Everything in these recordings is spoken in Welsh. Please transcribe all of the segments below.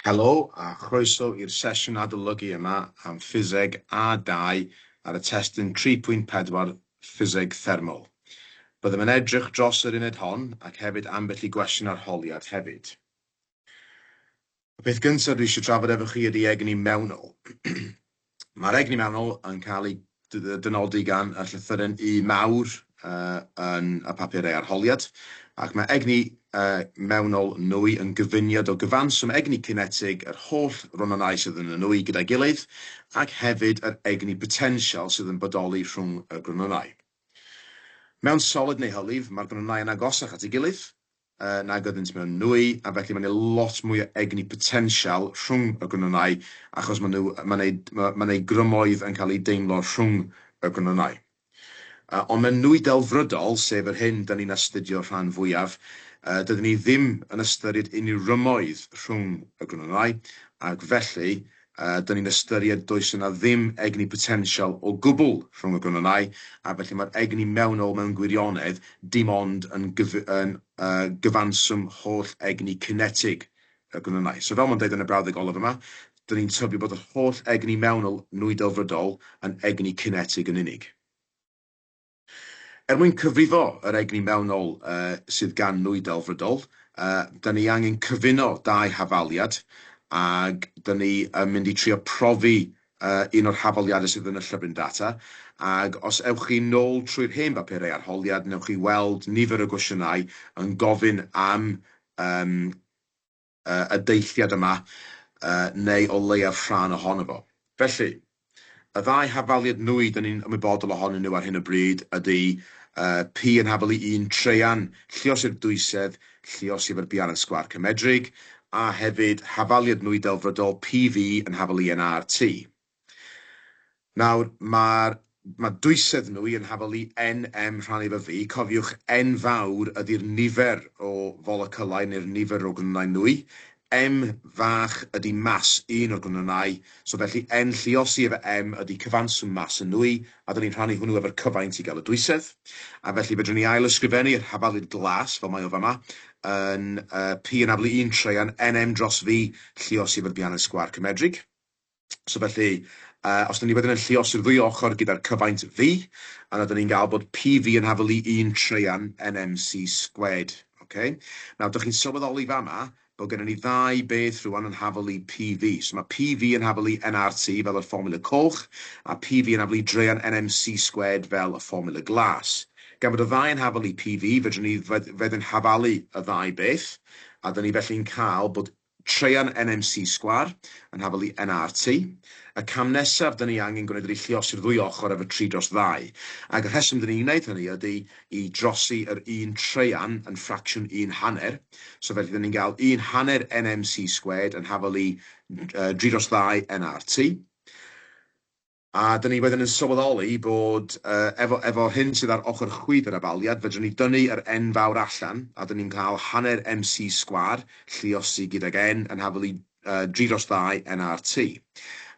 Helo a chroeso i'r sesiwn adolygu yma am Ffiseg A2 ar y testun 3.4 Ffiseg Thermol. Byddem yn edrych dros yr uned hon ac hefyd ambell i gwestiwn arholiad hefyd. Y peth gyntaf dwi eisiau trafod efo chi ydy egni mewnol. Mae'r egni mewnol yn cael ei dynodi gan y llythyren U mawr yn y papurau arholiad, ac mae egni mewnol nwy yn gyfuniad o gyfanswm egni cinetig yr holl ronnau sydd yn y nwy gyda'i gilydd, ac hefyd yr egni potensial sydd yn bodoli rhwng y gronynnau. Mewn solid neu hylif, mae'r gronynnau yn agosach at ei gilydd, nag oeddynt mewn nwy, a felly mae'n lot mwy o egni potensial rhwng y gronynnau, achos maen nhw, mae'n eu, mae'n eu grymoedd yn cael eu deimlo rhwng y gronynnau. Ond mewn nwy delfrydol, sef yr hyn dan ni'n astudio rhan fwyaf, dydyn ni ddim yn ystyried unrhyw rymoedd rhwng y gronynnau, ac felly Dyn ni'n ystyried does yna ddim egni potensial o gwbl rhwng y gronynnau, a felly mae'r egni mewnol mewn gwirionedd dim ond yn yn gyfanswm holl egni cinetig y gronynnau. So fel mae'n deud yn y brawddeg olaf yma, dyn ni'n tybio bod yr holl egni mewnol nwy delfrydol yn egni cinetig yn unig. Er mwyn cyfrifo yr egni mewnol sydd gan nwy delfrydol, 'da ni angen cyfuno dau hafaliad, ag 'da ni yn mynd i trio profi un o'r hafaliadau sydd yn y llyfryn data, ag os ewch chi nôl trwy'r hen bapurau arholiad, newch chi weld nifer o gwestiynau yn gofyn am y deilliad yma, neu o leiaf rhan ohono fo. Felly, y ddau hafaliad nwy 'dan ni'n ymwybodol ohonyn nhw ar hyn o bryd ydy P yn hafal i 1 traean lluos i'r dwysedd lluos i efo'r bianedd sgwâr cymedrig, a hefyd hafaliad nwy delfrydol PV yn hafal i nRT. Nawr, mae'r mae dwysedd nwy yn hafal i NM rhannu efo V. Cofiwch, N fawr ydy'r nifer o folecylau neu'r nifer o gronynnau nwy. M fach ydy mas un o'r gronynnau, so felly N lluosi efo M ydy cyfanswm mas y nwy, a dyn ni'n rhannu hwnnw efo'r cyfaint i gael y dwysedd. A felly fedrwn ni ail-ysgrifennu yr hafaliad glas, fel mae o fama, yn P yn hafal i 1 traean NM dros V lluosi efo'r bianedd sgwâr cymedrig. So felly, os 'dan ni wedyn yn lluosi'r ddwy ochr gyda'r cyfaint V, yna 'dan ni'n gael bod PV yn hafal i 1 traean NMC squared. Okay? Nawr, dych chi'n sylweddoli fama bod gennym ni ddau beth rwan yn hafal i PV. So mae PV yn hafal i nRT fel y fformula coch, a PV yn hafal i draean NMC squared fel y fformula glas. Gan fod y ddau yn hafal i PV, fedrwn ni wedyn hafalu y ddau beth, a 'dan ni felly'n cael bod traean NMC sgwâr yn hafal i nRT. Y cam nesaf 'dan ni angen gwneud ydy lluosi'r ddwy ochr efo 3 dros ddau. Ac y rheswm 'dan ni'n gwneud hynny ydy i drosi yr un traean yn ffracsiwn un hanner. So felly 'dan ni'n gael un hanner NMC squared yn hafal i 3 dros ddau nRT. A 'dyn ni wedyn yn sylweddoli bod efo efo'r hyn sydd ar ochr chwith yr hafaliad, fedrwn ni dynnu yr N fawr allan, a 'dyn ni'n cael hanner MC sgwâr, lluosi gydag N, yn hafal i 3 dros ddau nRT.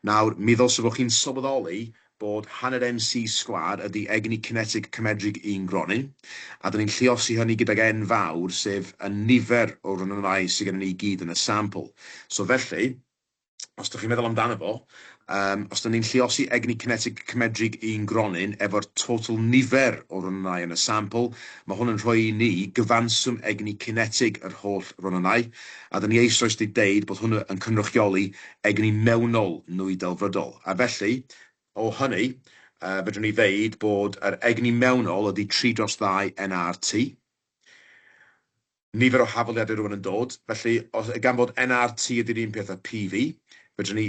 Nawr, mi ddylse fod chi'n sylweddoli bod hanner MC sgwâr ydy egni cinetig cymedrig un gronyn, a 'dyn ni'n lluosi hynny gydag N fawr, sef y nifer o ronynnau sydd gennym ni i gyd yn y sampl. So felly, os dych chi'n meddwl amdano fo, os dyn ni'n lluosi egni cinetig cymedrig un gronyn efo'r total nifer o ronynnau yn y sampl, mae hwn yn rhoi i ni gyfanswm egni cinetig yr holl ronynnau, a dyn ni eisoes wedi deud bod hwnnw yn cynrychioli egni mewnol nwy delfrydol. A felly, o hynny, fedrwn ni ddeud bod yr egni mewnol ydy 3 dros 2 nRT. Nifer o hafaliadau rwan yn dod, felly os, gan fod nRT ydy'r un peth â PV, fedrwn ni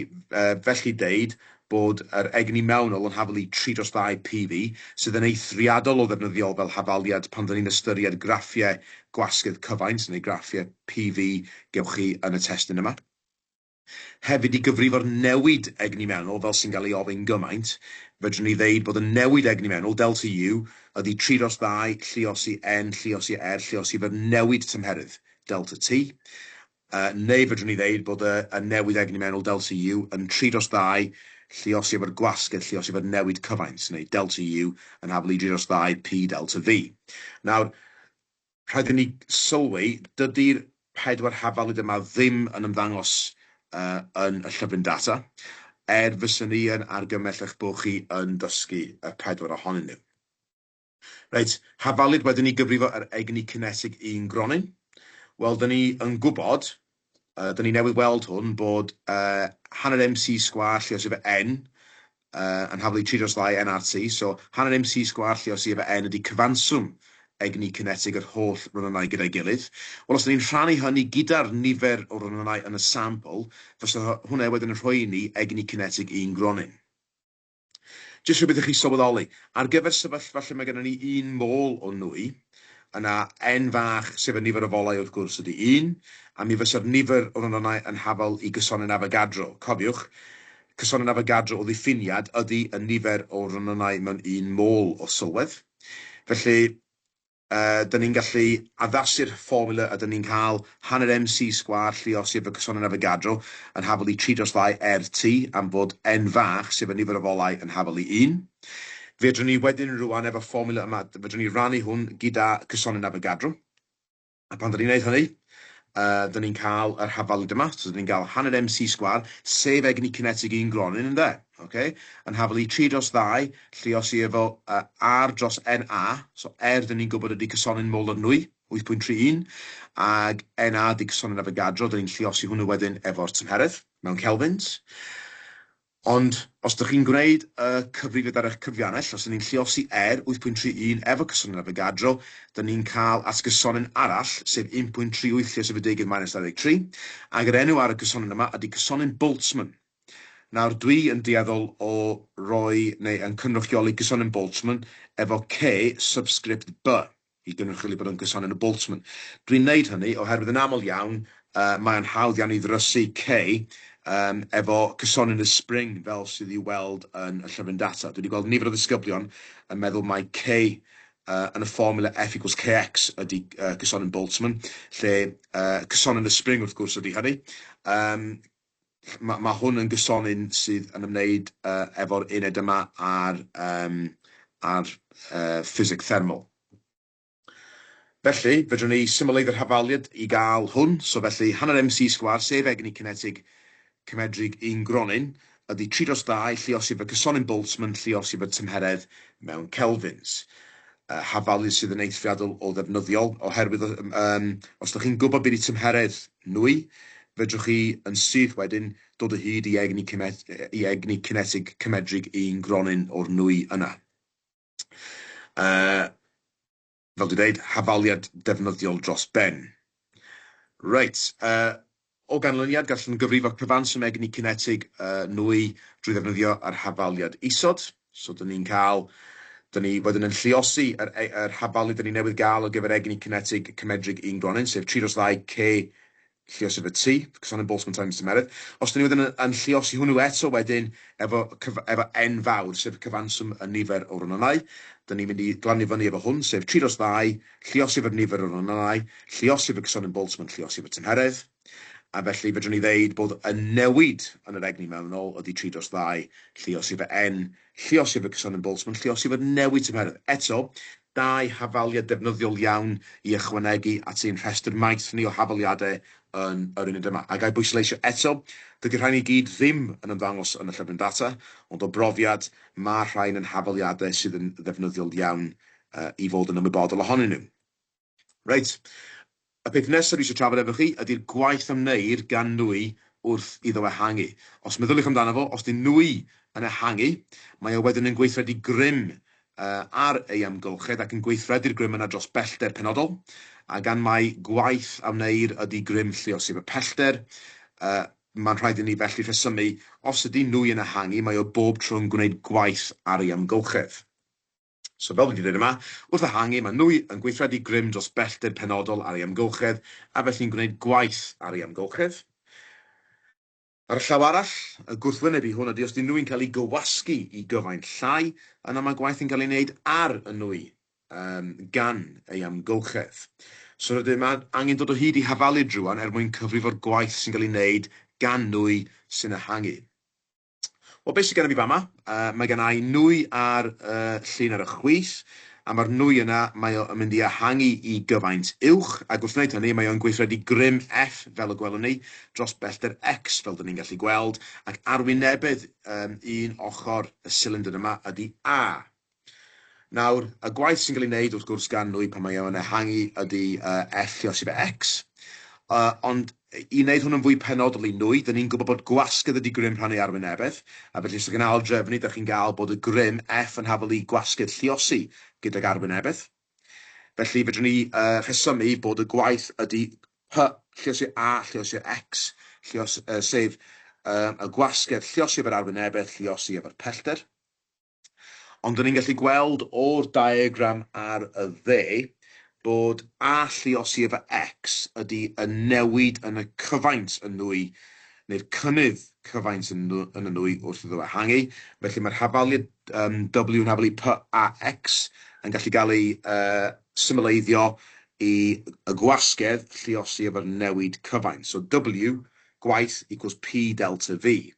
felly deud bod yr egni mewnol yn hafal i 3 dros 2 PV, sydd yn eithriadol o ddefnyddiol fel hafaliad pan 'dyn ni'n ystyried graffiau gwasgedd cyfaint neu graffiau PV gewch chi yn y testun yma. Hefyd, i gyfrifo'r newid egni mewnol, fel sy'n cael ei ofyn gymaint, fedrwn ni ddeud bod y newid egni mewnol, delta U, ydy 3 dros 2 lluosi N lluosi R lluosi efo'r newid tymheredd, delta T. Neu fedrwn ni ddeud bod y, y newid egni mewnol, delta U, yn 3 dros 2 lluosi efo'r gwasgedd lluosi efo'r newid cyfaint, neu delta U yn hafal i 3 dros 2 P delta V. Nawr, Rhaid i ni sylwi, dydy'r pedwar hafaliad yma ddim yn ymddangos yn y llyfryn data, er fyswn i yn argymell eich bod chi yn dysgu y pedwar ohonyn nhw. Reit, hafaliad wedyn i gyfrifo yr egni cinetig un gronyn. Wel, dyn ni yn gwybod, dyn ni newydd weld hwn, bod hanner mc sgwâr lluosi efo n yn haflu 3 dros 2 nRT, so hanner mc sgwâr lluosi efo n ydy cyfanswm egni cinetig yr holl ronynnau gyda'i gilydd. Wel, os dyn ni'n rhannu hynny gyda'r nifer o ronynnau yn y sampl, fysa hwnna wedyn yn rhoi i ni egni cinetig un gronyn. Jyst rhywbeth i chi sylweddoli, ar gyfer sefyllfa lle mae gennym ni un mol o nwy, yna N fach, sef y nifer o folau wrth gwrs ydy un, a mi fysa'r nifer o ronynnau yn hafal i gysonyn Avogadro. Cofiwch, cysonyn Avogadro o ddiffiniad ydy y nifer o ronynnau mewn un mol o sylwedd. Felly, Dyn ni'n gallu addasu'r fformiwla a dyn ni'n cael hanner mc sgwâr lluosi efo cysonyn Avogadro yn hafal i 3 dros 2 RT am fod n fach, sef y nifer o folau, yn hafal i 1. Fedrwn ni wedyn rŵan efo'r fformiwla yma, fedrwn ni rannu hwn gyda cysonyn Avogadro. A pan dyn ni'n gwneud hynny, dyn ni'n cael yr hafaliad yma. So dyn ni'n cael hanner mc sgwâr, sef egni cinetig un gronyn, ynde? Okay? Yn hafal i 3 dros 2, lluosi efo R dros NA, so R dyn ni'n gwybod ydy cysonyn molar nwy, 8.31, ag NA ydy cysonyn Avogadro, dyn ni'n lluosi hwnnw wedyn efo'r tymheredd mewn kelvins. Ond os dych chi'n gwneud y cyfrifiad ar eich cyfrifiannell, os dyn ni'n lluosi R, 8.31, efo cysonyn Avogadro, dyn ni'n cael at gysonyn arall, sef 1.38 lluosi efo deugain minus 23, ag yr enw ar y cysonyn yma ydy cysonyn Boltzmann. Nawr, dwi yn dueddol o roi neu yn cynrychioli cysonyn Boltzmann efo K subscript B i gynrychioli bod o'n gysonyn y Boltzmann. Dwi'n neud hynny oherwydd yn aml iawn mae o'n hawdd iawn i ddrysu K efo cysonyn y spring fel sydd i'w weld yn y llyfryn data. Dwi wedi gweld nifer o ddisgyblion yn meddwl mai K yn y fformiwla F equals KX ydy cysonyn Boltzmann, lle cysonyn y spring wrth gwrs ydy hynny. Ma' ma' hwn yn gysonyn sydd yn ymwneud efo'r uned yma ar yym ar ffiseg thermol. Felly, fedrwn ni symleiddio'r hafaliad i gael hwn, so felly hanner mc sgwâr, sef egni cinetig cymedrig un gronyn, ydy 3 dros 2 lluosi efo cysonyn Boltzmann lluosi efo tymheredd mewn kelvins. Hafaliad sydd yn eithriadol o ddefnyddiol, oherwydd yym os dach chi'n gwybod be 'di tymheredd nwy, fedrwch chi yn syth wedyn dod o hyd i egni i egni cinetig cymedrig un gronyn o'r nwy yna. Fel dwi'n dweud, hafaliad defnyddiol dros ben. Reit, o ganlyniad, gallwn gyfrifo cyfanswm egni cinetig nwy drwy ddefnyddio yr hafaliad isod. So, dyn ni'n cael, dyn ni wedyn yn lluosi yr, yr hafaliad dyn ni newydd gael ar gyfer egni cinetig cymedrig un gronyn, sef 3 dros 2 K lluosi efo T, cysonyn Boltzmann times tymheredd. Os dyn ni wedyn yn, yn lluosi hwnnw eto wedyn efo, efo N fawr, sef cyfanswm y nifer o ronynnau, dyn ni'n mynd i glanio fyny efo hwn, sef 3 dros 2, lluosi efo'r nifer o ronynnau, lluosi efo cysonyn Boltzmann, lluosi efo tymheredd. A felly fedrwn ni ddeud bod y newid yn yr egni mewnol ydy 3 dros 2 lluosi efo N, lluosi efo cysonyn Boltzmann, lluosi efo'r newid tymheredd. Eto, dau hafaliad defnyddiol iawn i ychwanegu at ein rhestr maith ni o hafaliadau yn yr uned yma. A ga i bwysleisio eto, dydy'r rhain i gyd ddim yn ymddangos yn y llyfryn data, ond o brofiad, mae'r rhain yn hafaliadau sydd yn ddefnyddiol iawn i fod yn ymwybodol ohonyn nhw. Reit, y peth nesaf dwi eisiau trafod efo chi ydy'r gwaith a wneir gan nwy wrth iddo ehangu. Os meddyliwch amdano fo, os 'di nwy yn ehangu, mae o wedyn yn gweithredu grym ar ei amgylchedd ac yn gweithredu'r grym yna dros bellter penodol, a gan mai gwaith a wneir ydy grym lluosi efo pellter, mae'n rhaid i ni felly rhesymu, os ydy nwy yn ehangu, mae o bob tro'n gwneud gwaith ar ei amgylchedd. So fel dwi 'di dweud yma, wrth ehangu, mae nwy yn gweithredu grym dros bellter penodol ar ei amgylchedd, a felly'n gwneud gwaith ar ei amgylchedd. Ar y llaw arall, y gwrthwyneb i hwn ydy os 'di nwy'n cael ei gywasgu i gyfaint llai, yna mae gwaith yn cael ei wneud ar y nwy um, gan ei amgylchedd. So rydym angen dod o hyd i hafalyd rwan er mwyn cyfrifo'r gwaith sy'n cael ei wneud gan nwy sy'n ehangu. Wel, beth sydd gennym fi fama? Mae gen i nwy ar y llun ar y chwith, A mae'r nwy yna, mae o yn mynd i ehangu i gyfaint uwch, ac wrth wneud hynny, mae o'n gweithredu grym F, fel y gwelwn ni, dros bellter X, fel dyn ni'n gallu gweld, ac arwynebedd un ochr y silindr yma ydy A. Nawr, y gwaith sy'n cael ei wneud, wrth gwrs, gan nwy pan mae o'n ehangu ydy F lluosi efo X. Ond i wneud hwn yn fwy penodol i nwy, dyn ni'n gwybod bod gwasgedd ydy grym rhannu arwynebedd, a felly os ydych chi'n aildrefnu, dych chi'n gael bod y grym F yn hafal i gwasgedd lluosi gydag arwynebedd. Felly fedrwn ni rhesymu bod y gwaith ydy P lluosi A lluosi X, lluos, sef y gwasgedd lluosi efo'r arwynebedd lluosi efo'r pellter. Ond dyn ni'n gallu gweld o'r diagram ar y dde bod A lluosi efo X ydy y newid yn y cyfaint y nwy, neu'r cynnydd cyfaint yn, yn y nwy wrth iddo ehangu. Felly mae'r hafaliad W yn hafalu P A X yn gallu gael ei symleiddio i y gwasgedd lluosi efo'r newid cyfaint. So W gwaith equals P delta V.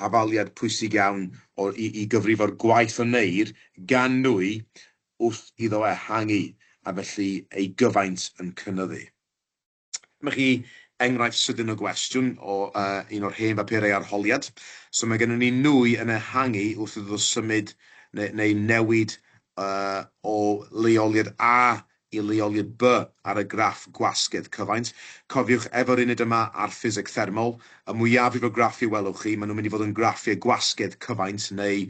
Hafaliad pwysig iawn o i i gyfrifo'r gwaith a wneir gan nwy wrth iddo ehangu a felly ei gyfaint yn cynyddu. Dyma chi enghraifft sydyn o gwestiwn o un o'r hen bapurau arholiad. So mae gennym ni nwy yn ehangu wrth iddo symud neu, neu newid o leoliad A i leoliad B ar y graff gwasgedd cyfaint. Cofiwch, efo'r uned yma ar ffiseg thermol, y mwyafrif o graffiau welwch chi, maen nhw'n mynd i fod yn graffiau gwasgedd cyfaint neu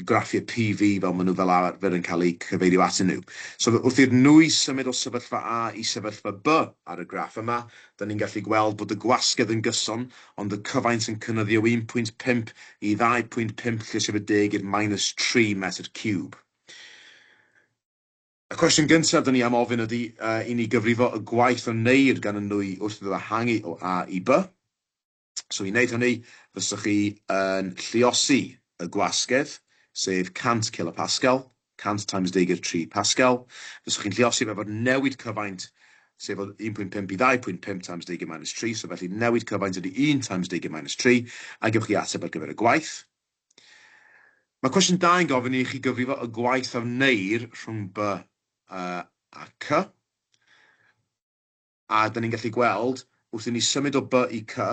graffiau PV fel maen nhw fel arfer yn cael eu cyfeirio atyn nhw. So wrth i'r nwy symud o sefyllfa A i sefyllfa B ar y graff yma, da ni'n gallu gweld bod y gwasgedd yn gyson, ond y cyfaint yn cynyddu o 1.5 i 2.5 lle sef y deg i'r minus 3 metr ciwb. Y cwestiwn gyntaf dyn ni am ofyn ydy i ni gyfrifo y gwaith a wneir gan y nwy wrth iddo ehangu o A i B. So i wneud hynny, fyswch chi yn lluosi y gwasgedd, sef 100 kilopascal, 100 times deg i'r 3 pascal. Fyswch chi'n lluosi fe efo'r newid cyfaint, sef o 1.5 i 2.5 times deg i'r minus 3, so felly newid cyfaint ydy 1 times deg i'r minus 3, a gewch chi ateb ar gyfer y gwaith. Mae cwestiwn 2 yn gofyn i chi gyfrifo y gwaith a wneir rhwng B a C. A dyn ni'n gallu gweld, wrth i ni symud o B i C,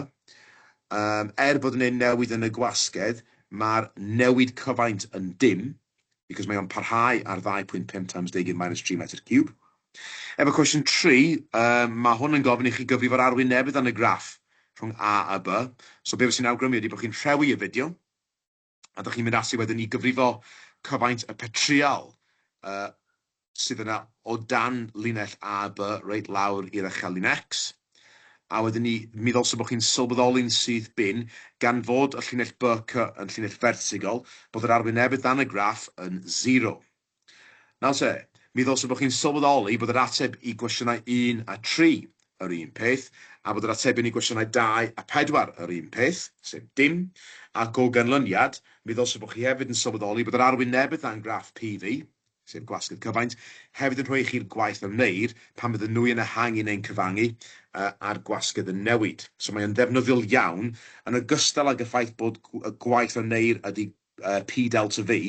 er bod yna newid yn y gwasgedd, mae'r newid cyfaint yn dim, because mae o'n parhau ar 2.5 times 10 i'r minus 3 metr ciwb. Efo cwestiwn 3, mae hwn yn gofyn i chi gyfrifo'r arwynebedd yn y graff rhwng A a B. So be fyswn i'n awgrymu ydy bod chi'n rhewi y fideo, a dych chi'n mynd ati wedyn i gyfrifo cyfaint y petriol sydd yna o dan linell A a B reit lawr i'r echelin X. A wedyn ni, mi ddylse bod chi'n sylweddoli'n syth bin, gan fod y llinell B C yn llinell fertigol, bod yr arwynebedd dan y graff yn 0. Nawr te, mi ddylse bod chi'n sylweddoli bod yr ateb i gwestiynau 1 a 3 yr un peth, a bod yr atebion i gwestiynau 2 a 4 yr un peth, sef dim, ac o ganlyniad, mi ddylse bod chi hefyd yn sylweddoli bod yr arwynebedd dan graff PV, sef gwasgedd cyfaint, hefyd yn rhoi i chi'r gwaith a wneir pan fydd y nwy yn ehangu neu'n cyfangu a'r gwasgedd yn newid. So mae o'n ddefnyddiol iawn, yn ogystal ag y ffaith bod y gwaith a wneir ydy P delta V,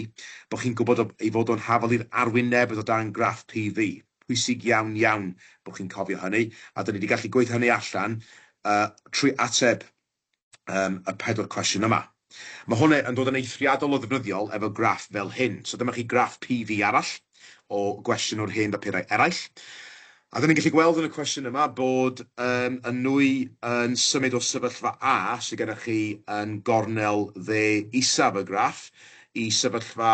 bod chi'n gwybod ei fod o'n hafal i'r arwynebedd o dan graff PV. Pwysig iawn iawn bod chi'n cofio hynny, a dyn ni wedi gallu gweithio hynny allan trwy ateb y pedwar cwestiwn yma. Mae hwnna yn dod yn eithriadol o ddefnyddiol efo graff fel hyn. So dyma chi graff PV arall o gwestiwn o'r hen bapurau eraill. A dyn ni'n gallu gweld yn y cwestiwn yma bod y nwy yn symud o sefyllfa A, sydd gennych chi yn gornel dde isaf y graff, i sefyllfa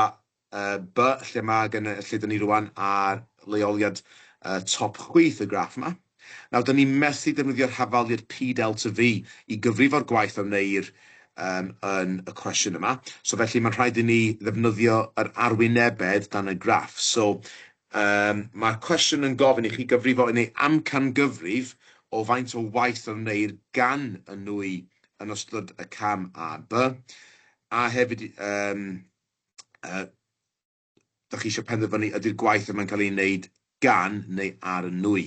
B, lle mae gen, lle dyn ni rwan ar leoliad top chwith y graff yma. Nawr, dyn ni methu defnyddio'r hafaliad P delta V i gyfrifo'r gwaith a wneir yn y cwestiwn yma. So felly mae'n rhaid i ni ddefnyddio yr arwynebedd dan y graff. So mae'r cwestiwn yn gofyn i chi gyfrifo yn ei amcangyfrif o faint o waith a wneir gan y nwy yn ystod y cam A B, a hefyd dach chi eisiau penderfynu ydy'r gwaith yma'n cael ei wneud gan neu ar y nwy.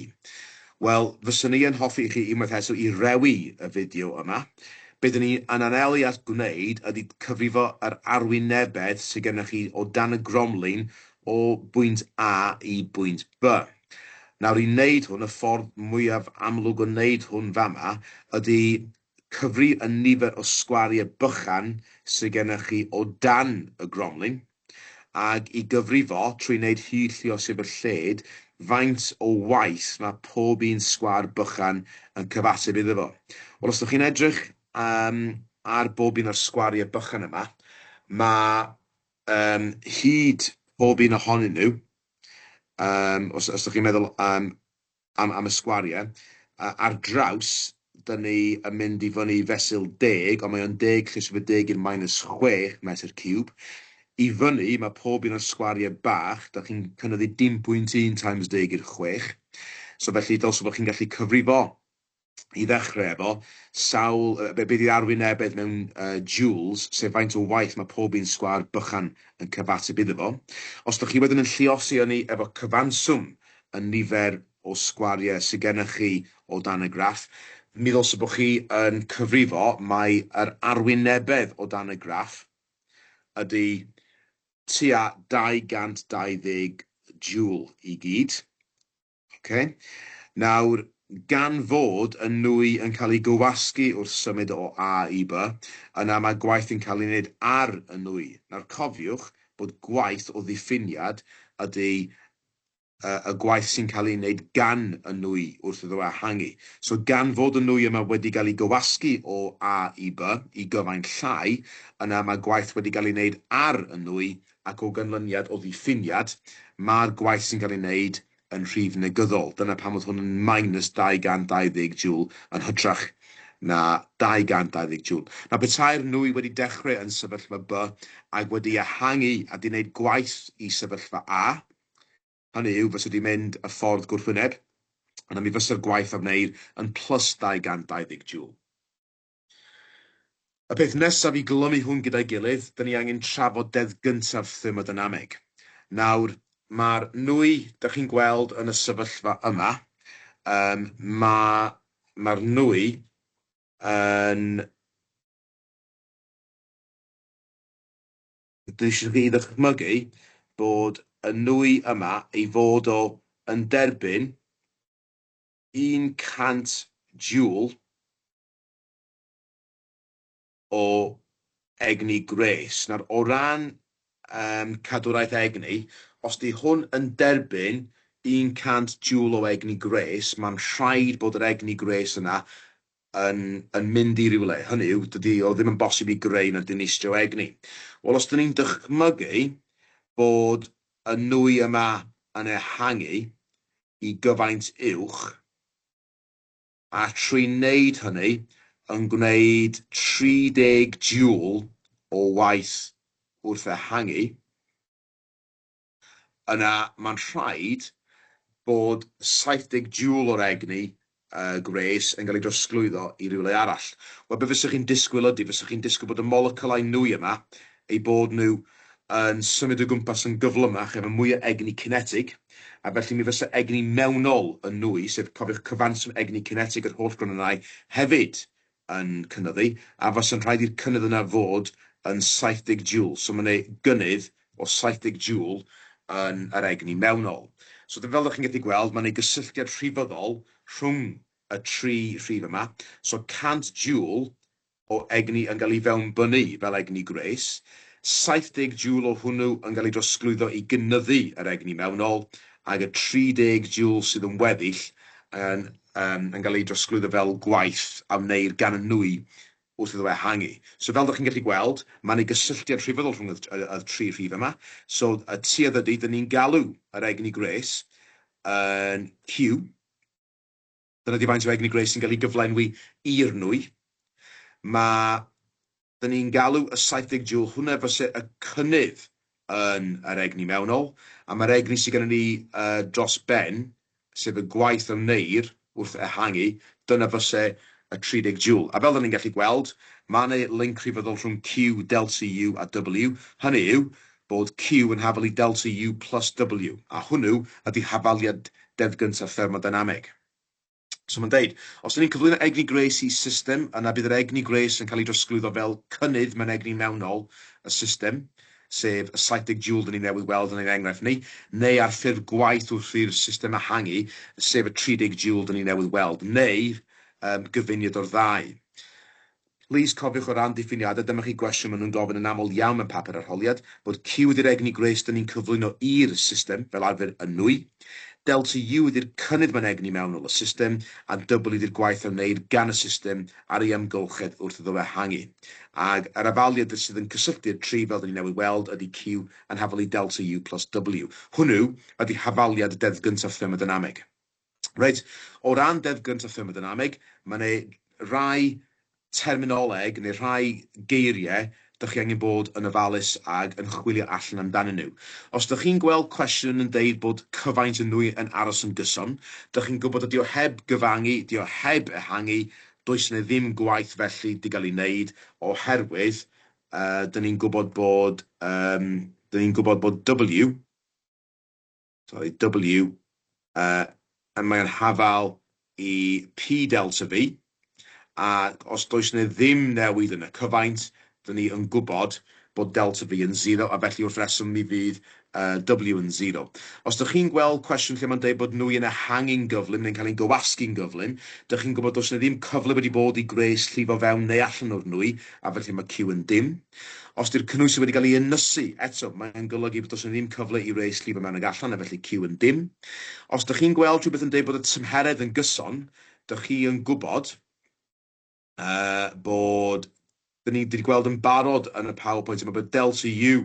Wel, fyswn i yn hoffi i chi unwaith eto i rewi y fideo yma. Be dyn ni yn anelu at gwneud ydy cyfrifo yr arwynebedd sydd gennych chi o dan y gromlin o bwynt A i bwynt B. Nawr, i wneud hwn, y ffordd mwyaf amlwg o wneud hwn fama ydy cyfri y nifer o sgwariau bychan sydd gennych chi o dan y gromlin, ac i gyfrifo, trwy wneud hyd lluosif y lled, faint o waith mae pob un sgwâr bychan yn cyfateb iddo fo. Wel, os ydych chi'n edrych ar bob un o'r sgwariau bychan yma, mae hyd pob un ohonyn nhw, os ydych chi'n meddwl am y sgwariau, ar draws, dyn ni yn mynd i fyny fesul 10, ond mae o'n 10 lluosog efo 10 i'r minus 6 metr ciwb. I fyny, mae pob un o'r sgwariau bach, dych chi'n cynyddu dim pwynt 1 times 10 i'r 6. So felly, dylse bod chi'n gallu cyfrifo i ddechrau efo sawl, be 'di'r arwynebedd mewn joules, sef faint o waith mae pob un sgwâr bychan yn cyfateb iddo fo. Os dych chi wedyn yn lluosi hynny efo cyfanswm y nifer o sgwariau sydd gennych chi o dan y graff, mi ddylse bod chi yn cyfrifo mai yr arwynebedd o dan y graff ydy tua 220 joule i gyd. Okay. Nawr, gan fod y nwy yn cael ei gywasgu wrth symud o A i B, yna mae gwaith yn cael ei wneud ar y nwy. Nawr, cofiwch bod gwaith o ddiffiniad ydy y gwaith sy'n cael ei wneud gan y nwy wrth iddo ehangu. So, gan fod y nwy yma wedi cael ei gywasgu o A i B i gyfaint llai, yna mae gwaith wedi cael ei wneud ar y nwy, ac o ganlyniad o ddiffiniad, mae'r gwaith sy'n cael ei wneud yn rhif negyddol. Dyna pam oedd hwn yn minus 220 joule yn hytrach na 220 joule. Nawr, petai'r nwy wedi dechrau yn sefyllfa B ac wedi ehangu a 'di wneud gwaith i sefyllfa A, hynny yw, fysa 'di mynd y ffordd gwrthwyneb, yna mi fysa'r gwaith a wneir yn plus 220 joule. Y peth nesaf i glymu hwn gyda'i gilydd, dyn ni angen trafod deddf gyntaf thermodynameg. Nawr, mae'r nwy dych chi'n gweld yn y sefyllfa yma, mae'r nwy yn... Dwi eisiau chi ddychmygu bod y nwy yma, ei fod o yn derbyn 100 joule o egni gwres. Nawr, o ran cadwraeth egni, os 'di hwn yn derbyn 100 joule o egni gwres, mae'n rhaid bod yr egni gwres yna yn mynd i rywle. Hynny yw, dydy o ddim yn bosib i greu na dinistrio egni. Wel, os 'dyn ni'n dychmygu bod y nwy yma yn ehangu i gyfaint uwch, a trwy wneud hynny yn gwneud 30 joule o waith wrth ehangu, yna mae'n rhaid bod 70 joule o'r egni gwres yn cael ei drosglwyddo i rywle arall. Wel, be fysech chi'n disgwyl ydy, fysech chi'n disgwyl bod y molecylau nwy yma, eu bod nhw yn symud o gwmpas yn gyflymach efo mwy o egni cinetig, a felly mi fysa egni mewnol y nwy, sef cofiwch cyfanswm egni cinetig yr holl gronynnau, hefyd yn cynyddu, a fysa'n rhaid i'r cynnydd yna fod yn 70 joule. So mae'n ei gynnydd o 70 joule yn yr egni mewnol. So fel ydych chi'n gallu gweld, mae'n ei gysylltiad rhifyddol rhwng y tri rhif yma. So 100 joule o egni yn cael ei fewnbynnu fel egni gwres, 70 joule o hwnnw yn cael ei drosglwyddo i gynyddu yr egni mewnol, ac y 30 joule sydd yn weddill yn cael ei drosglwyddo fel gwaith a wneir gan y nwy wrth iddo ehangu. So fel ydych chi'n gallu gweld, mae 'na gysylltiad rhifyddol rhwng y tri rhif yma. So y tuedd ydy, dyn ni'n galw yr egni gwres yn Q. Dyna 'di faint o egni gwres sy'n cael ei gyflenwi i'r nwy. Mae, dyn ni'n galw y 70 joule, hwnna fysa y cynnydd yn yr egni mewnol, a mae'r egni sydd gennym ni dros ben, sef y gwaith a wneir wrth ehangu, dyna fysa y 30 joule. A fel dyn ni'n gallu gweld, mae 'na linc rhifyddol rhwng Q, delta U a W, hynny yw bod Q yn hafal i delta U plus W, a hwnnw ydy hafaliad deddf gyntaf thermodynameg. So mae'n deud, os ydyn ni'n cyflwyno egni gwres i system, yna bydd yr egni gwres yn cael ei drosglwyddo fel cynnydd mewn egni mewnol y system. sef y 70 joule dyn ni newydd weld yn ein enghraifft ni, neu ar ffurf gwaith wrth i'r system ehangu, sef y 30 joule dyn ni newydd weld, neu gyfuniad o'r ddau. Plîs cofiwch o ran diffiniadau, dyma chi gwestiwn maen nhw'n gofyn yn aml iawn mewn papur arholiad, bod Q ydy'r egni gwres dyn ni'n cyflwyno i'r system, fel arfer y nwy, delta U ydy'r cynnydd mewn egni mewnol y system, a W ydy'r gwaith a wneir gan y system ar ei amgylchedd wrth iddo ehangu. Ac yr afaliad sydd yn cysylltu'r tri, fel dyn ni newydd weld, ydy Q yn hafal i delta U plus W. Hwnnw ydy hafaliad deddf gyntaf thermodynameg. Reit, o ran Deddf Gyntaf Thermodynameg, mae 'na rai terminoleg neu rhai geiriau dach chi angen bod yn ofalus ag yn chwilio allan amdanyn nhw. Os dach chi'n gweld cwestiwn yn deud bod cyfaint y nwy yn aros yn gyson, dach chi'n gwybod dydy o heb gyfangu, 'di o heb ehangu, does 'na ddim gwaith felly 'di gael ei wneud oherwydd dyn ni'n gwybod bod, dyn ni'n gwybod bod W, sorry, W, a mae'n hafal i P delta V, a os does 'na ddim newid yn y cyfaint, dyn ni yn gwybod bod delta V yn zero, a felly wrth reswm mi fydd W yn zero. Os dych chi'n gweld cwestiwn lle mae'n dweud bod nwy yn ehangu'n gyflym neu'n cael ei gywasgu'n gyflym, dych chi'n gwybod does 'na ddim cyfle wedi bod i gwres llifo fewn neu allan o'r nwy, a felly mae Q yn dim. Os 'di'r cynhwysydd wedi cael ei ynysu, eto, mae'n golygu bod does 'na ddim cyfle i wres llifo mewn ag allan, a felly Q yn dim. Os 'dych chi'n gweld rhywbeth yn dweud bod y tymheredd yn gyson, 'dych chi yn gwybod bod... 'dyn ni 'di gweld yn barod yn y PowerPoint yma bod delta U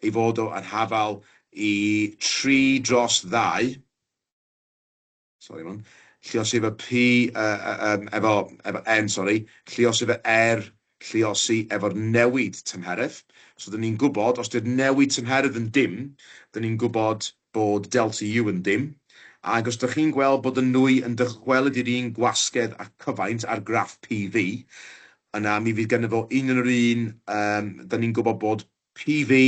ei fod o yn hafal i 3 dros 2, Sori man. Lluosi efo P, efo, efo N, sori. Lluosi efo R, lluosi efo'r newid tymheredd. So, dyn ni'n gwybod, os 'di'r newid tymheredd yn dim, dyn ni'n gwybod bod delta U yn dim. Ac os dych chi'n gweld bod y nwy yn dychwelyd i'r un gwasgedd a cyfaint ar graff PV, yna mi fydd gynno fo union yr un, dyn ni'n gwybod bod PV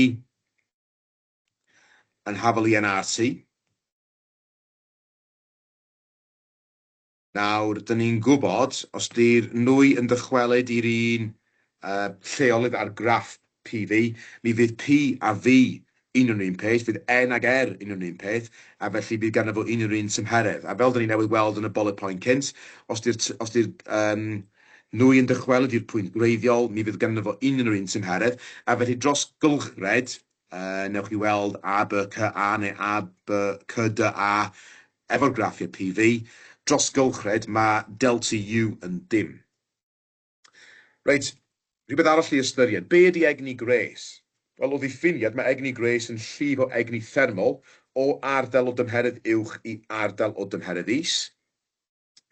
yn hafal i nRT. Nawr, dyn ni'n gwybod, os 'di'r nwy yn dychwelyd i'r un lleolydd ar graff PV, mi fydd P a V union yr un peth, fydd N ag R union yr un peth, a felly bydd ganddo fo union yr un tymheredd. A fel dyn ni newydd weld yn y bullet point cynt, os 'di'r os 'di'r nwy yn dychwelyd i'r pwynt gwreiddiol, mi fydd ganddo fo union yr un tymheredd, a felly dros gylchred, Newch chi weld A, B, C, A neu A, B, C, D, A efo'r graffiau PV. Dros gylchred, mae delta U yn dim. Reit, rhywbeth arall i ystyried. Be ydy egni gwres? Wel, o ddiffiniad, mae egni gwres yn llif o egni thermol o ardal o dymheredd uwch i ardal o dymheredd is.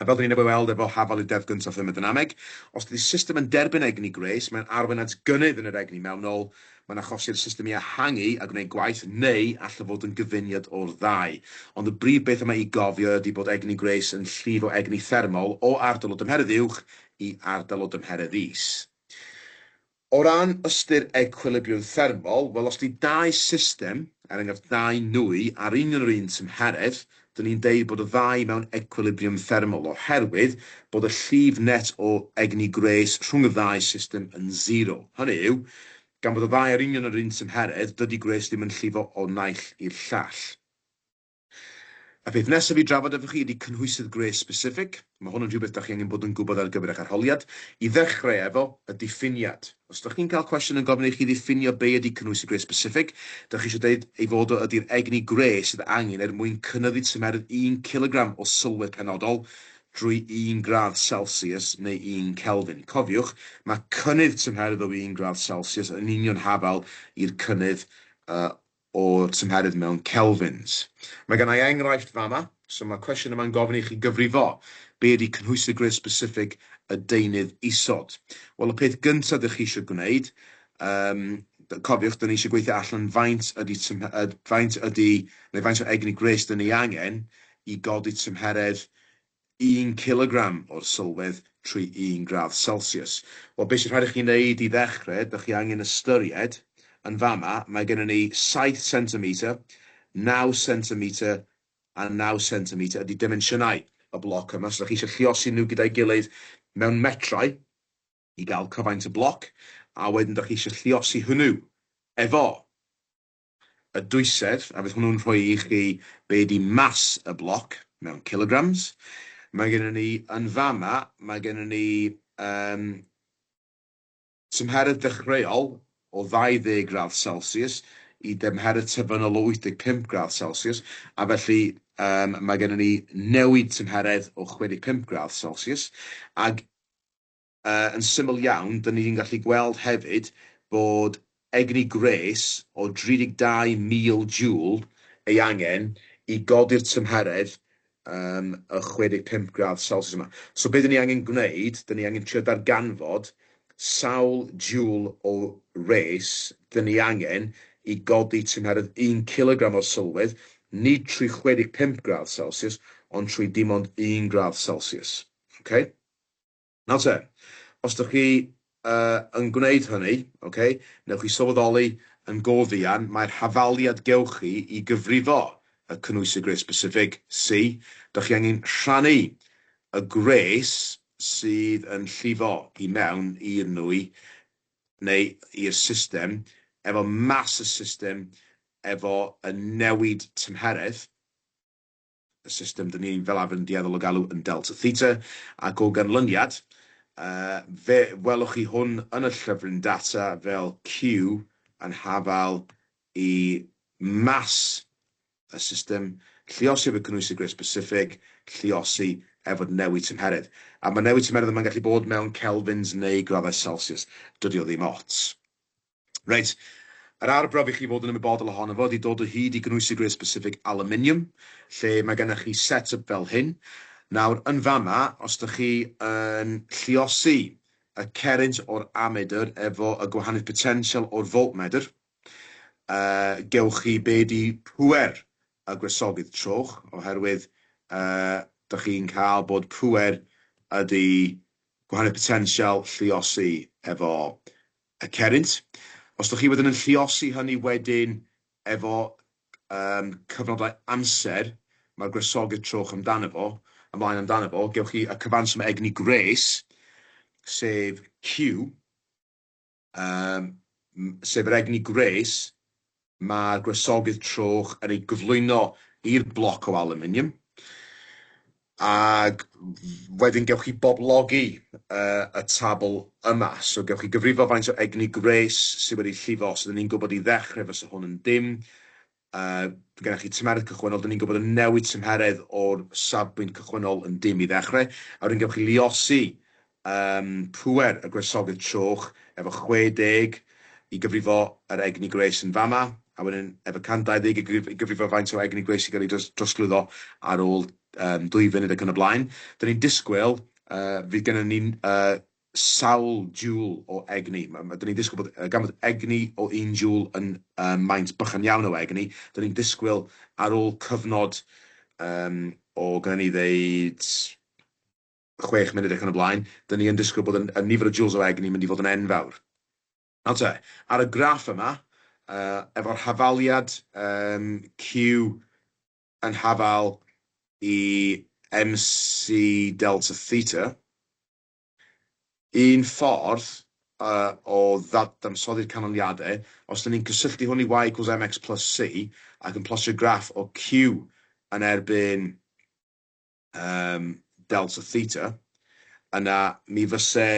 A fel 'dan ni newydd weld efo hafal i'r Deddf Gyntaf Thermodynameg, os dydy system yn derbyn egni gwres, mae'n arwain at gynnydd yn yr egni mewnol, mae'n achosi'r system i ehangu a gwneud gwaith, neu all fod yn gyfuniad o'r ddau. Ond y brif beth yma i gofio ydy bod egni gwres yn llif o egni thermol o ardal o dymheredd uwch i ardal o dymheredd is. O ran ystyr ecwilibriwm thermol, wel os 'di dau system, er enghraifft dau nwy, ar union yr un tymheredd, 'dyn ni'n deud bod y ddau mewn ecwilibriwm thermol oherwydd bod y llif net o egni gwres rhwng y ddau system yn zero. Hynny yw, gan bod y ddau ar union yr un tymheredd, dydy gwres ddim yn llifo o naill i'r llall. Y peth nesaf i drafod efo chi ydy cynhwysydd gwres specific. Mae hwn yn rhywbeth da chi angen bod yn gwybod ar gyfer eich arholiad. I ddechrau efo, y diffiniad. Os da chi'n cael cwestiwn yn gofyn i chi ddiffinio be ydy cynhwysydd gwres specific, da chi eisiau dweud ei fod o ydy'r egni gwres sydd angen er mwyn cynyddu tymheredd un cilogram o sylwedd penodol drwy un gradd Celsius neu un Kelvin. Cofiwch, mae cynnydd tymheredd o un gradd Celsius yn union hafal i'r cynnydd o'r tymheredd mewn kelvins. Mae gen i enghraifft fama, so mae'r cwestiwn yma'n gofyn i chi gyfrifo be ydy cynhwysydd gwres specific y deunydd isod. Wel, y peth gyntaf dych chi eisiau gwneud, cofiwch, dyn ni eisiau gweithio allan faint ydy, faint ydy, neu faint o egni gwres dyn ni angen i godi tymheredd un cilogram o'r sylwedd trwy un gradd Celsius. Wel, be sy'n rhaid i chi wneud i ddechrau, dych chi angen ystyried, yn fama, mae gennym ni 7 centimetr, 9 centimetr a 9 centimetr ydy dimensiynau y bloc yma. So, dych chi eisiau lluosi nhw gyda'i gilydd mewn metrau i gael cyfaint y bloc, a wedyn dych chi eisiau lluosi hwnnw efo y dwysedd, a fydd hwnnw'n rhoi i chi be 'di mas y bloc mewn kilograms. Mae gennym ni yn fama, mae gennym ni tymheredd dechreuol o 20 gradd Celsius i dymheredd terfynol o 85 gradd Celsius, a felly mae gennym ni newid tymheredd o 65 gradd Celsius, ac yn syml iawn, dyn ni'n gallu gweld hefyd bod egni gwres o 32,000 joule ei angen i godi'r tymheredd y 65 gradd Celsius yma. So be dyn ni angen gwneud, dyn ni angen trio darganfod sawl joule o wres dyn ni angen i godi tymheredd 1 kilogram o sylwedd, nid trwy 65 gradd Celsius, ond trwy dim ond 1 gradd Celsius. Okay? Nawr te, os dych chi yn gwneud hynny, okay, newch chi sylweddoli yn go fuan mai'r hafaliad gewch chi i gyfrifo y cynhwysydd gwres specific, C, dych chi angen rhannu y gwres sydd yn llifo i mewn i'r nwy neu i'r system efo mas y system efo y newid tymheredd, y system dyn ni fel arfer yn dueddol o galw yn delta theta, ac o ganlyniad, fe welwch chi hwn yn y llyfryn data fel Q yn hafal i mas y system, lluosi efo cynhwysydd gwres specific, lluosi efo newid tymheredd. A mae newid tymheredd yma'n gallu bod mewn kelvins neu graddau Celsius, dydy o ddim ots. Reit, yr arbrawf i chi fod yn ymwybodol ohono fo ydy dod o hyd i gynhwysydd gwres specific aluminium, lle mae gennych chi set-up fel hyn. Nawr, yn fama, os dych chi yn lluosi y cerrynt o'r amedr efo y gwahaniaeth potensial o'r voltmedr, gewch chi be 'di pŵer y gwresogydd trwch, oherwydd dych chi'n cael bod pŵer ydy gwahaniaeth potensial lluosi efo y cerrynt. Os dych chi wedyn yn lluosi hynny wedyn efo cyfnodau amser, mae'r gwresogydd trwch amdano fo, ymlaen amdano fo, gewch chi y cyfanswm egni gwres, sef Q, sef yr egni gwres mae'r gwresogydd trwch yn ei gyflwyno i'r bloc o alwminiwm, ac wedyn gewch chi boblogi y tabl yma. So gewch chi gyfrifo faint o egni gwres sydd wedi llifo. So dyn ni'n gwybod i ddechrau fysa hwn yn dim. Gennych chi tymheredd cychwynnol, dyn ni'n gwybod y newid tymheredd o'r safbwynt cychwynnol yn dim i ddechrau. A wedyn gewch chi luosi pŵer y gwresogydd trwch efo 60 i gyfrifo yr egni gwres yn fama, a wedyn efo 120 i gyfrifo faint o egni gwres sy'n cael ei drosglwyddo ar ôl 2 funud ac yn y blaen. Dyn ni'n disgwyl, fydd gennym ni sawl joule o egni. Dyn ni'n disgwyl bod, gan fod egni o 1 joule yn maint bychan iawn o egni, dyn ni'n disgwyl ar ôl cyfnod o, gynna ni ddeud, 6 munud ac yn y blaen, dyn ni yn disgwyl bod y nifer o joules o egni yn mynd i fod yn enfawr. Nawr te, ar y graff yma, efo'r hafaliad Q yn hafal i MC delta theta, un ffordd o ddadansoddi'r canlyniadau, os dyn ni'n cysylltu hwn i Y equals mx plus c ac yn plotio graff o Q yn erbyn delta theta, yna mi fyse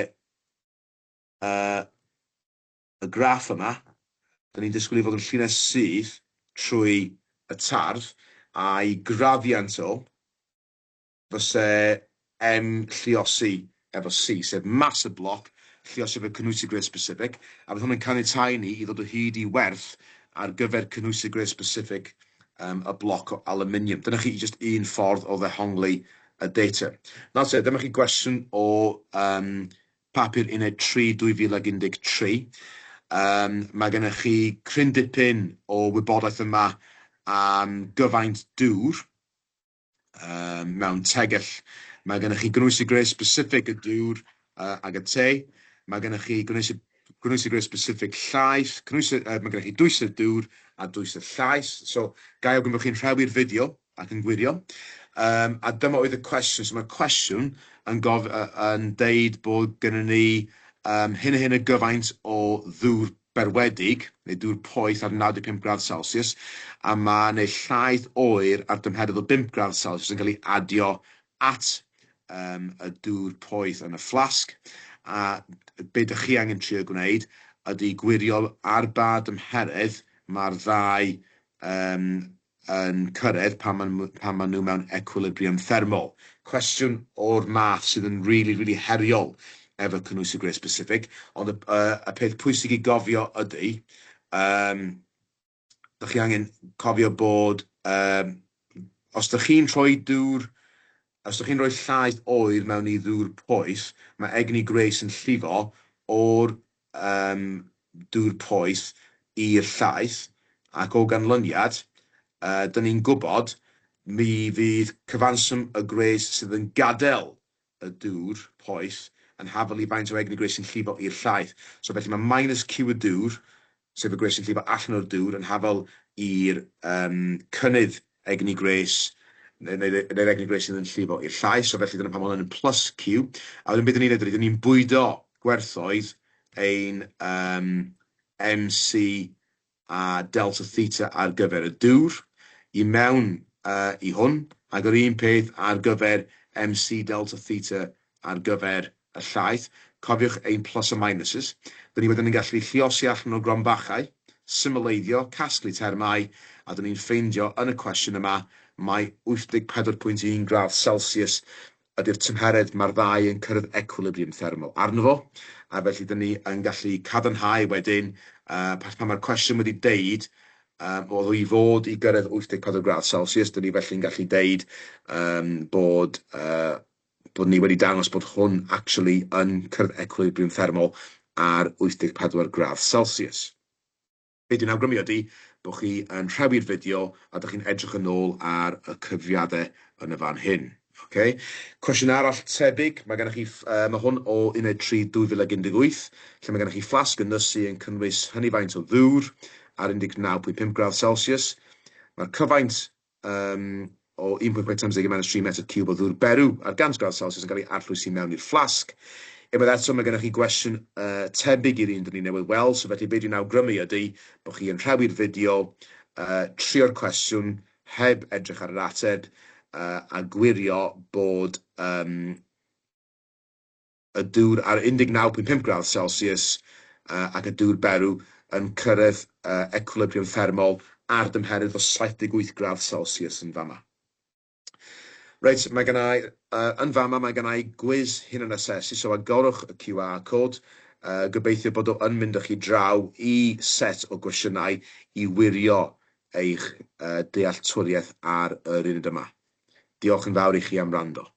y graff yma, dyn ni'n disgwyl i fod yn llinell syth trwy y tardd, a'i graddiant o fyse M lluosi efo C, sef mas y bloc, lluosi efo cynhwysydd gwres specific, a bydd hwn yn caniatáu ni i ddod o hyd i werth ar gyfer cynhwysydd gwres specific y bloc o aluminium. Dyna chi jyst un ffordd o ddehongli y data. Nawr te, dyma chi gwestiwn o papur uned 3 2013. Mae gennych chi cryn dipyn o wybodaeth yma am gyfaint dŵr mewn tegell. Mae gennych chi gynhwysydd gwres specific y dŵr ag y te. Mae gennych chi gynhwysydd gwres specific llaeth, mae gennych chi dwysedd dŵr a dwysedd llaeth. So, ga i awgrymu bod chi'n rhewi'r fideo ac yn gwirio. A dyma oedd y cwestiwn. So mae'r cwestiwn yn deud bod gennym ni hyn a hyn o gyfaint o ddŵr berwedig, neu dŵr poeth ar 95 gradd Celsius, a mae neu llaeth oer ar dymheredd o 5 gradd Celsius yn cael ei adio at y dŵr poeth yn y fflasg. A be dych chi angen trio gwneud ydy gwirio ar ba dymheredd mae'r ddau yn cyrraedd pan maen nhw mewn equilibrium thermol. Cwestiwn o'r math sydd yn rili, rili heriol efo cynhwysydd gwres specific, ond y peth pwysig i gofio ydy, dych chi angen cofio bod os dych chi'n rhoi dŵr, os dych chi'n rhoi llaeth oer mewn i ddŵr poeth, mae egni gwres yn llifo o'r dŵr poeth i'r llaeth, ac o ganlyniad, dyn ni'n gwybod mi fydd cyfanswm y gwres sydd yn gadael y dŵr poeth yn hafal i faint o egni gwres sy'n llifo i'r llaeth. So felly mae minus Q y dŵr, sef y gwres sy'n llifo allan o'r dŵr, yn hafal i'r cynnydd egni gwres, neu'r egni gwres sydd yn llifo i'r llaeth. So felly dyna pam mae hwn yn plus Q. A wedyn beth dyn ni'n neud ydy, dyn ni'n bwydo gwerthoedd ein MC a delta theta ar gyfer y dŵr i mewn i hwn, ac yr un peth ar gyfer MC delta theta ar gyfer y llaeth. Cofiwch ein plus a minuses. Dyn ni wedyn yn gallu lluosi allan o gromfachau, symleiddio, casglu termau, a dyn ni'n ffeindio yn y cwestiwn yma mai 84.1 gradd Celsius ydy'r tymheredd mae'r ddau yn cyrraedd equilibrium thermal arno fo, a felly dyn ni yn gallu cadarnhau wedyn, pan mae'r cwestiwn wedi deud oedd o i fod i gyrraedd 84 gradd Celsius, dyn ni felly'n gallu deud bod ni wedi dangos bod hwn actually yn cyrraedd equilibrium thermal ar 84 gradd Celsius. Be dwi'n awgrymu ydy bod chi yn rhewi'r fideo a dych chi'n edrych yn ôl ar y cyfrifiadau yn y fan hyn. Okay? Cwestiwn arall tebyg, mae gennych chi, mae hwn o Uned 3 2018, lle mae gennych chi fflasg ynysu yn cynnwys hynny faint o ddŵr ar 19.5 gradd Celsius. Mae'r cyfaint o 1.6 times 10 minus 3 metr ciwb o ddŵr berw ar 100 gradd Celsius yn cael ei arllwys i mewn i'r fflasg. Unwaith eto, mae gennych chi gwestiwn tebyg i'r un dyn ni newydd weld, so felly be dwi'n awgrymu ydy bod chi yn rhewi'r fideo, trio'r cwestiwn heb edrych ar yr ateb, a gwirio bod y dŵr ar 19.5 gradd Celsius ac y dŵr berw yn cyrraedd equilibrium thermol ar dymheredd o 78 gradd Celsius yn fama. Reit, mae gen i, yn fama mae gen i gwis hunanasesu, so agorwch y QR code, gobeithio bod o yn mynd â chi draw i set o gwestiynau i wirio eich dealltwriaeth ar yr uned yma. Diolch yn fawr i chi am wrando.